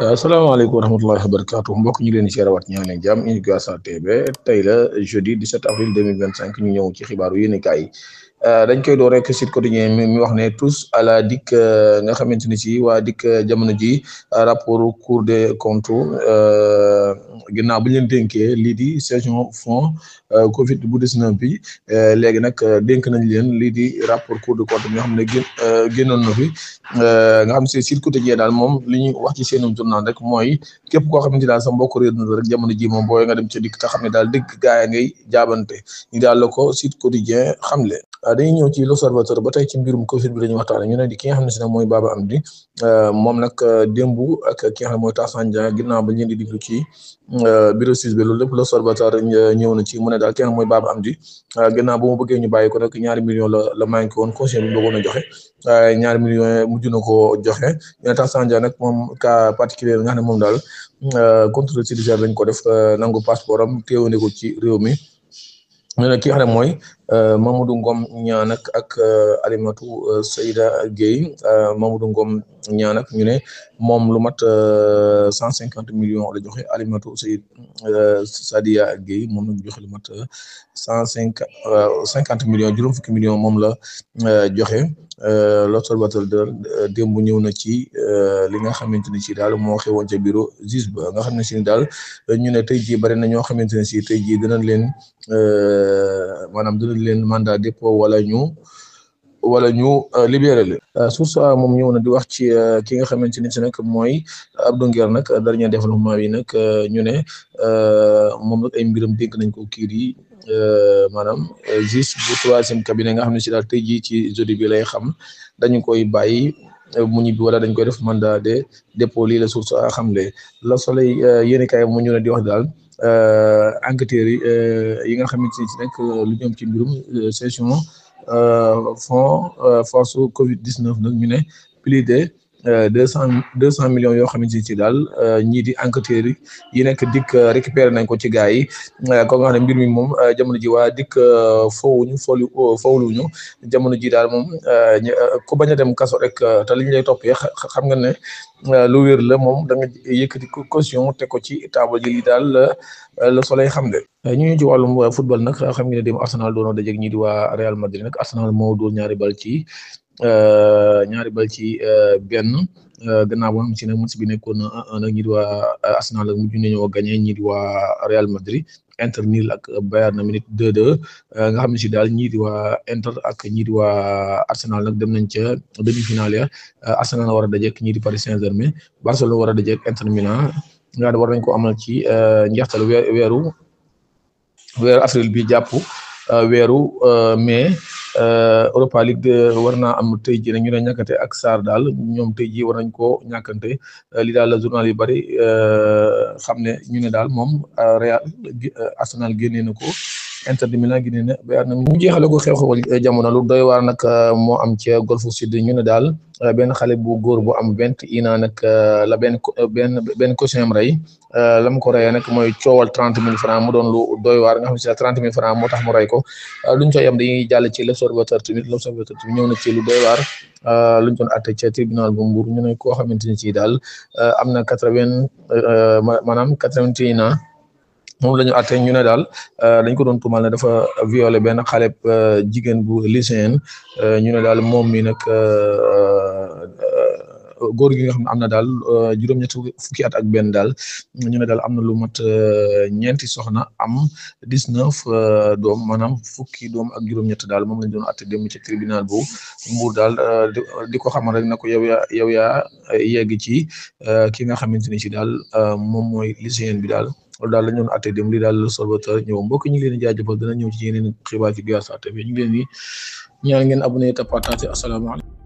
asalaamaaleykum wa rahmatullahi wa barakaatu mbokk ñu leen di seerawaat ñaan leen jàmm Unica TV tey la jeudi 17 avril 2025 ñu ñëw ci xibaaru yéenekaay yi dañ koy door rek Sud Quotidien mi wax ne tous à la DIC nga xamante ni si waa DIC jamono ji rapport Cour des comptes ginnaaw bu ñu leen dénkee lii di session fonds Covid bu 19 bi léegi nag dénk nañ leen lii di rapport Cour des comptes bi nga xam ne génnoon na fi nga xam si Sud Quotidien daal moom li ñu wax ci seenum journal rek mooy képp koo xamante daal sa mbokk réer na rek jamono ji moom booy nga dem ca DIC te xam ne daal dëgg gaay ngay jaabante ñu daal la ko Sud Quotidien xamle. dañuy ñëw ci l'Observateur ba tey ci mbirum Covid bi la ñu waxtaane ñu ne di ki nga xam ne si nag mooy Baba Amdi moom nag démb ak ki nga xam ne mooy Tassane Dieng ginnaaw ba ñu leen di diglu ci bureau 6 bi loolu lépp l'Observateur ñëw na ci mu ne daal ki nga xam mooy Baba Amdi ginnaaw ba mu bëggee ñu bàyyi ko nag ñaari millions la manqué woon conseil bi bëggoon a joxe ñaari millions mujj na ko joxe ñu ne Tassane Dieng nag moom cas particulier nga xam ne moom daal contrôle judiciaire lañ ko def nangu passeport am téewande ko ci réew mi ñu ne ki nga xam ne mooy Mamadou Ngom ñaan ak Alimatou Seyda Gueye Mamadou Ngom ñaan ak ñu ne moom lu mat 150 millions la joxe Alimatou Seyda Gueye moom la joxe lu mat 150 millions juróom fukki millions moom la joxe l'Observateur démb ñëw na ci li nga xamante ni ci daal moo xewoon ca bureau juge ba nga xam ne si daal ñu ne tey jii bari na ñoo xamante ne si tey jii dinañ leen maanaam dinañ leen mandat dépôt wala ñu libéré leen source moom ñëw na di wax ci ki nga xamante ni si nag mooy Abdou Nguer nag dernier développement yi nag ñu ne moom nag ay mbiram dénk nañ ko kii yi maanaam juge bu troisième cabinet nga xam ne si daal tey jii ci jeudi bi lay xam dañu koy bàyyi mu ñibbi wala dañ koy def mandat de dépôt lii la source a xamle Le Soleil yéenekaay mu ñu ne di wax daal enquêteurs yi nga xamante ni si nag lu ñoom ci mbirum session fonds force Covid 19 nag ñu ne plus de 200 millions yoo xamante ni si daal ñii di enquêteurs yi nekk DIC récupéré nañ ko ci gars yi ko nga xam ne mbir mi moom jamono ji waa DIC fowluñu jamono ji daal moom ku bañ a dem kaso rek te liñ lay toppee xam nga ne lu wér la moom da nga yëkkati caution te ko ci table ji lii daal Le Soleil xam nga ñu ci wàllum football nag xam nga ne dem Arsenal doon dajeeg ñii di waa Real Madrid nag Arsenal moo dóor ñaari bal ci benn gannaaw boo xam si ne match bi nekkoon na 1-1 nag ñii di waa Arsenal ak mujj nañoo gagné ñii di waa Real Madrid Inter nil ak Bayern na minute 2-2 nga xam ne si daal ñii di waa Inter ak ñii di waa Arsenal nag dem nañ ca demi-finale ya Arsenal war a dajeek ñii di Paris Saint-Germain Barcelone war a dajeek Inter Milan nga war nañ ko amal ci njeextal weeru avril bi jàpp weeru mai Europa League war naa am tey jii nag ñu ne ñàkkante ak Sarr daal ñoom tey jii war nañ koo ñàkkante li daal la journal yu bari xam ne ñu ne daal moom Real Arsenal génnee na ko Inter de Milan génnee na Bayern na ñu jeexale ko xew-xewal jamono lu doy waar nag moo am ca Golf Sud ñu ne daal benn xale bu góor bu am 21 ans nag la benn coaching am rey la mu ko reyee nag mooy coowal 30 000 francs mu doon lu doy waar nga xam ne si 30 000 francs moo tax mu rey ko luñ koy am dañuy jàll ci l'Observateur tamit ñëw na ci lu doy waar luñ doon àtte ca tribunal bu Mbour ñu ne koo xamante ni ci daal am na 81 ans moom la ñu àtte ñu ne daal dañ ko doon tuumal ne dafa violé benn xale jigéen bu lycéen ñu ne daal moom mi nag góor gi nga xam ne am na daal juróom-ñett fukki at ak benn daal ñu ne daal am na lu mat ñeenti soxna am 19 doom maanaam fukki doom ak juróom-ñett daal moom lañ doon àtte dem ci tribunal bu Mbour daal di ko xamal rek na ko yow yaa yegg ci ki nga xamante ni ci daal moom mooy lycéen bi daal loolu daal la ñu doon àtte dem lii daal l'Observateur ñëw mbokk ñu ngi leen di jaajëfal dana ñëw ci yeneen xibaar ci Unica TV ñu ngi leen di ñaan ngeen abonné te partager asalaamaaleykum